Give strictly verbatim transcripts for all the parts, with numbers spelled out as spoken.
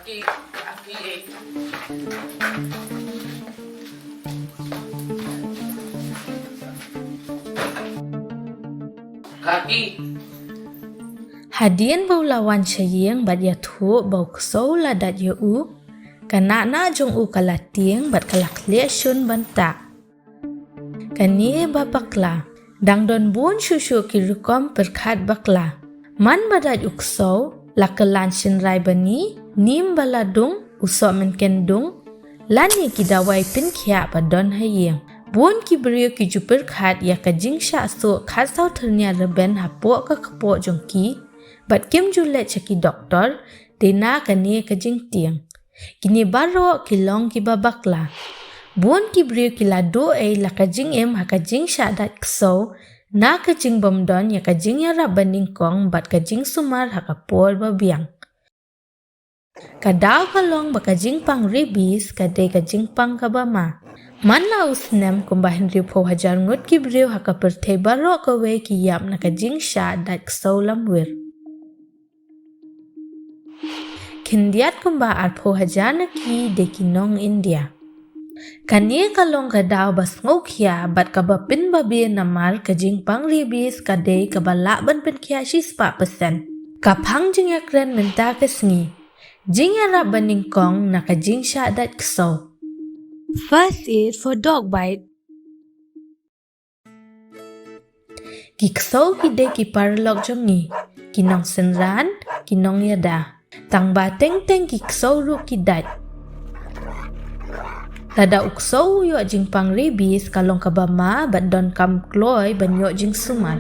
Hadien ba u la wan sha ïing bad ïathuh ba u ksew la dait ïa u, ka nahnah jong u ka la tieng bad ka la khleh shun ban tah. Kane ba bakla, dang don bun shuh shuh ki rukom pyrkhat bakla. Man ba dait u ksew, la kylla shynrai bani, nim ba la dung, u soh mynken dung, lane ki dawai pynkhiah ba don ha ïing. Bun ki briew ki ju pyrkhat ïa ka jingshah suh khatsaw thyrnia rben hapoh ka kpoh jong ki, bad kim ju leit sha ki doktor, dei na kane ka jingtieng. Kine baroh ki long kiba bakla. Bun ki briew ki la duh ei la ka jingim ha ka jingshah dait ksew, na ka jingbym don ïa ka jingïarap banyngkong bad ka jingsumar ha ka por ba biang. Ka daw ka long ba ka jingpang rabies ka dei ka jingpang kaba ma. Man la u snem kumba hynriewphew hajar ngut ki briew ha ka pyrthei baroh kawei ki ïap na ka jingshah dait ksew lamwir. Khyndiat kumba arphew hajar na ki dei ki nong India. Kane ka long ka daw ba sngewkhia bad kaba pynbabe namar ka jingpang rabies ka dei kaba lah ban pynkhiah shispah percent. Ka phang jingïakren mynta ka sngi. Jingïarap banyngkong na ka jingshah dait ksew. First aid for dog bite. Ki ksew ki dei ki paralok jong ngi, ki nongsynran, ki nongïada. Tang ba teng teng ki ksew ruh ki dait. Lada u ksew u ïoh jingpang rabies ka long kaba ma bad donkam kloi ban ïoh jingsumar.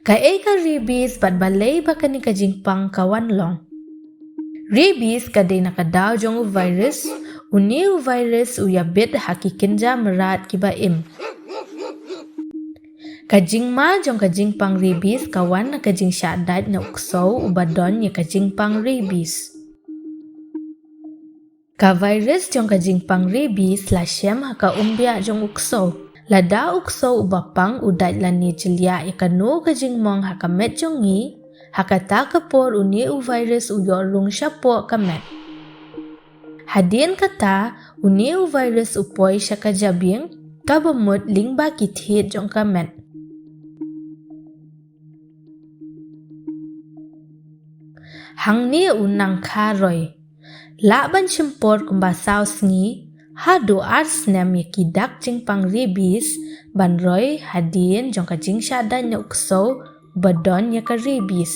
Kaei ka rabies bad balei ba kane ka jingpang ka wan long. Rabies ka dei na ka daw jong u virus, une u virus u ïabit ha ki kynja mrad kiba im. Ka jingma jong ka jingpang rabies ka wan na ka jingshah dait na u ksew uba don ïa ka jingpang rabies. Ka virus jong ka jingpang rabies la shem ha ka umbiah jong u ksew. Lada u ksew uba pang u dait lane jylliew ïa kano ka jingmong ha ka met jong ngi, ha kata ka por une u virus u ïoh rung shapoh ka met. Hadien kata, une u virus u poi sha ka jabieng, kaba mut lyngba ki thied jong ka met. Hangne u nang kha roi. Lah ban shim por kumba saw sngi, haduh ar snem ïa ki dak jingpang rabies, ban roi hadien jong ka jingshah dait na u ksew, ba don ïa ka rabies.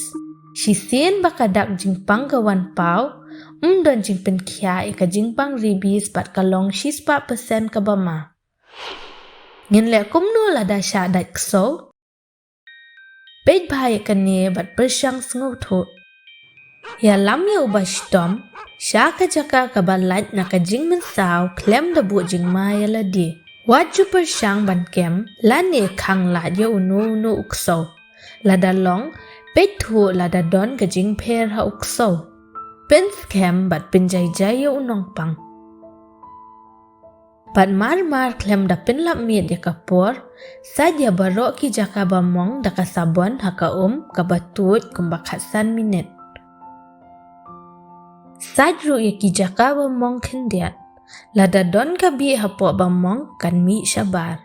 Shisien ba ka dak jingpang ka wan paw, ym don jingpynkhiah ïa ka jingpang rabies bad ka long shispah percent kaba ma. Ngin leh kumno lada shah dait ksew? Peit bha ïa kane bad pyrshang sngewthuh. Ïalam ïa uba shitom, sha ka jaka kaba lait na ka jingmynsaw khlem da buh jingma ïa lade. Wat ju pyrshang ban kem, lane khang lait ïa uno uno u ksew. Lada long, peit thuh lada don ka jingpher ha u ksew. Pynskhem bad pynjaijai ïa u nongpang. Bad mar mar khlem da pynlap miet ïa ka por, sait ïa baroh ki jaka ba mong da ka sabon ha ka um kaba tuid kumba khatsan minit. Sait ruh ïa ki jaka ba mong khyndiat. Lada don ka bih hapoh ba mong kan mih shabar.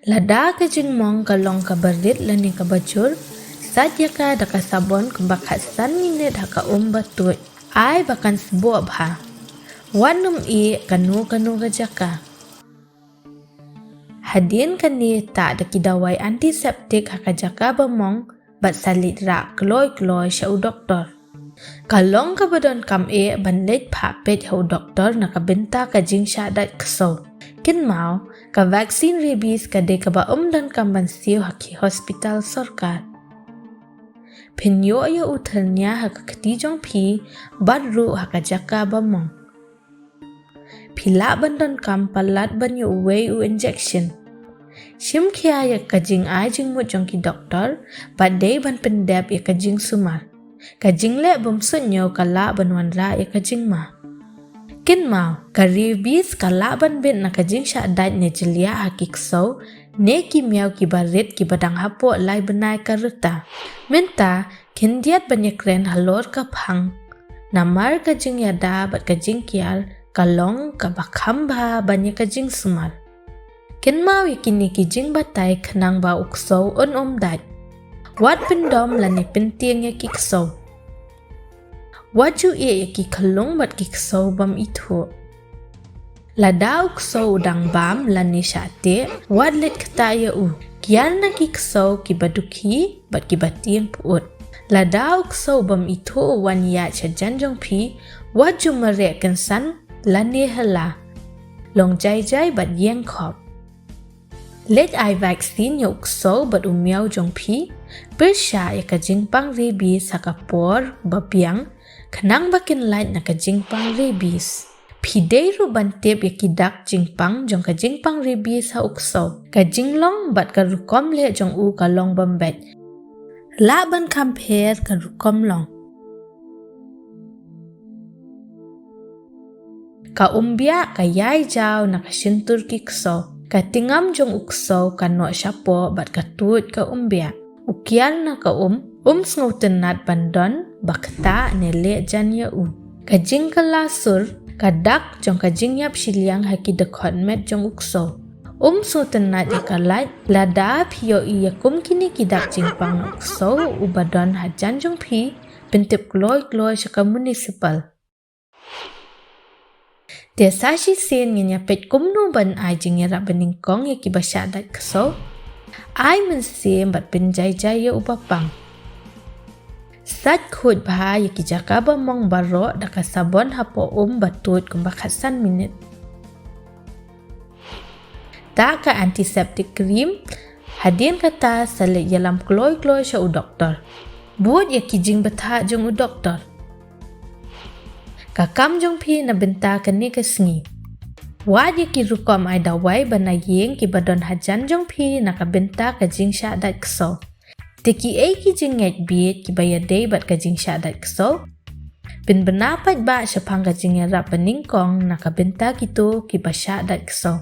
Lada ka jingmong ka long kaba rit lane kaba jur, sait ïa ka da ka sabon kumba khatsan minit ha ka um ba tuid. Ai ba kan sboh bha. Wat nym ïeh kano kano ka jaka. Hadien kane tah da ki dawai antiseptik ha ka jaka ba mong, bad sa leit rah kloi kloi sha u doktor. Ka long kaba donkam eh ban leit phah peit ha u doktor na ka bynta ka jingshah dait ksew. Kynmaw, ka vaccine rabies ka dei kaba ym donkam ban siew ha ki hospital sorkar. Phin ïoh ïa u thyrnia ha ka kti jong phi, bad ruh ha ka jaka ba mong. Phi lah ban donkam palat ban ïoh uwei u injection. Shim khia ïa ka jingai jingmut jong ki doktor, bad dei ban pyndep ïa ka jingsumar. Ka jingleh bym suidñiew ka lah ban wanrah ïa ka jingma. Kynmaw, ka rabies ka lah ban bit na ka jingshah dait ne jylliew ha ki ksew ne ki miaw kiba rit kiba dang hapoh lai bnai ka rta. Mynta, khyndiat ban ïakren halor ka phang. Namar ka jingïada bad ka jingkiar ka long kaba kham bha ban ïa ka jingsumar. Kynmaw ïa kine ki jingbatai khnang ba u ksew un ym dait. Wat pyndom lane pyntieng ïa ki ksew. Wat ju ïeh ïa ki khyllung bad ki ksew bym ithuh. Lada u ksew u dang bam lane shah teh, wat leit ktah ïa u. Kiar na ki ksew kiba dukhi bad kiba tieng pyut. Lada u ksew bym ithuh u wan ïaid sha jan jong phi, wat ju mareh kynsan lane hela. Long jai jai bad ïeng khop. Leit ai vaccine ïa u ksew bad u miaw jong phi. Pyrshah ïa ka jingpang rabies ha ka por ba biang, khnang ba kin lait na ka jingpang rabies. Phi dei ruh ban tip ïa ki dak jingpang jong ka jingpang rabies ha u ksew. Ka jinglong bad ka rukom leh jong u ka long bym beit. Lah ban kham pher ka rukom long. Ka umbiah ka ïai jaw na ka shyntur ki ksew. Ka tyngam jong u ksew ka noh shapoh bad ka tuid ka umbiah. U kiar na ka um, um sngewtynnat ban don ba ktah ne leh jan ïa u. Ka jingkylla sur, ka dak jong ka jingïap shiliang ha ki dkhot met jong u ksew. Um sngewtynnat ïa ka lait, lada phi ïohi ïa kum kine ki dak jingpang na u ksew uba don ha jan jong phi, pyntip kloi kloi sha ka municipal. Te sa shisien ngin ïa peit kumno ban ai jingïarap banyngkong ïa kiba shah dait ksew. Ai mynsiem bad pynjai jai ïa uba pang. Sait khuid bha ïa ki jaka ba mong baroh da ka sabon hapoh um ba tuid kumba khatsan minit. Tah ka antiseptic cream, hadien kata sa leit ïalam kloi kloi sha u doktor. Bud ïa ki jingbthah jong u doktor. Ka kam jong phi na bynta kane ka sngi. Wad ïa ki rukom ai dawai ba na ïing kiba don ha jan jong phi na ka bynta ka jingshah dait ksew. Te kiei ki jingngeit bieit kiba ïadei bad ka jingshah dait ksew. Pynbna paidbah shaphang ka jingïarap banyngkong na ka bynta kito kiba shah dait ksew.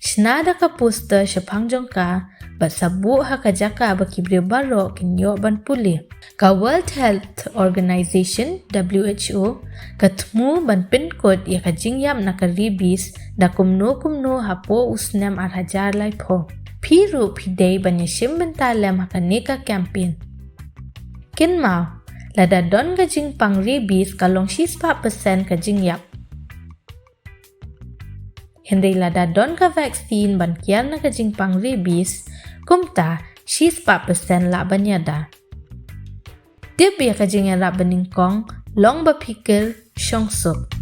Shna da ka poster shaphang jong ka, bad sa buh ha ka jaka ba ki briew baroh kin ïoh ban pule. Ka World Health Organization, W H O, ka thmu ban pynkut ïa ka jingïap na ka rabies da kumno kumno hapoh u snem ar hajar laiphew. Phi ruh phi dei ban ïashim bynta lem ha kane ka campaign. Kynmaw, lada don ka jingpang rabies ka long shispah percent ka jingïap. Hynrei lada don ka vaccine ban kiar na ka jingpang rabies, kumta shispah percent lah ban ïada. Tip ïa ka jingïarap banyngkong, long ba phikir, shong suk.